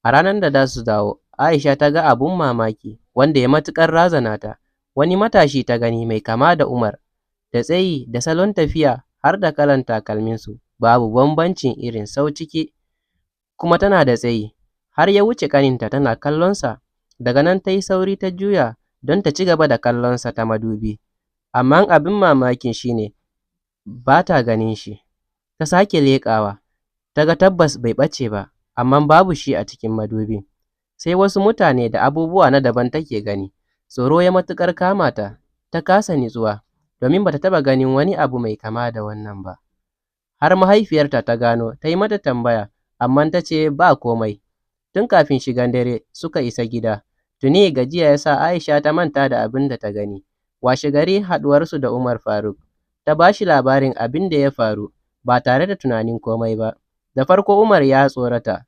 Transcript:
A ranar da za su dawo, Aisha ta ga abun mamaki wanda ya matuƙar razana ta. Wani matashi ta gani mai kama da Umar, da tsayi da salon tafiya har da kalan takalminsu babu bambanci irin sau ciki, kuma tana da tsayi. Har ya wuce ƙaninta tana kallonsa, daga nan ta yi sauri ta juya don ta ci gaba da kallonsa ta madubi. Amma abin mamakin shi ne ba ta ganin shi. Ta sake leƙawa, ta ga tabbas bai ɓace ba, amma babu shi a cikin madubin. Sai wasu mutane da abubuwa na daban take gani. Tsoro ya matuƙar kama ta, ta kasa nutsuwa, domin ba ta taɓa ganin wani abu mai kama da wannan ba. Har mahaifiyarta ta gano, ta yi mata tambaya, amma ta ce ba komai. Tun kafin shigan dare suka isa gida. Tuni gajiya ya sa Aisha ta manta da abin da ta gani. Washegari haɗuwarsu da Umar Faruk. Ta ba shi labarin abin da ya faru ba tare da tunanin komai ba. Da farko Umar ya tsorata,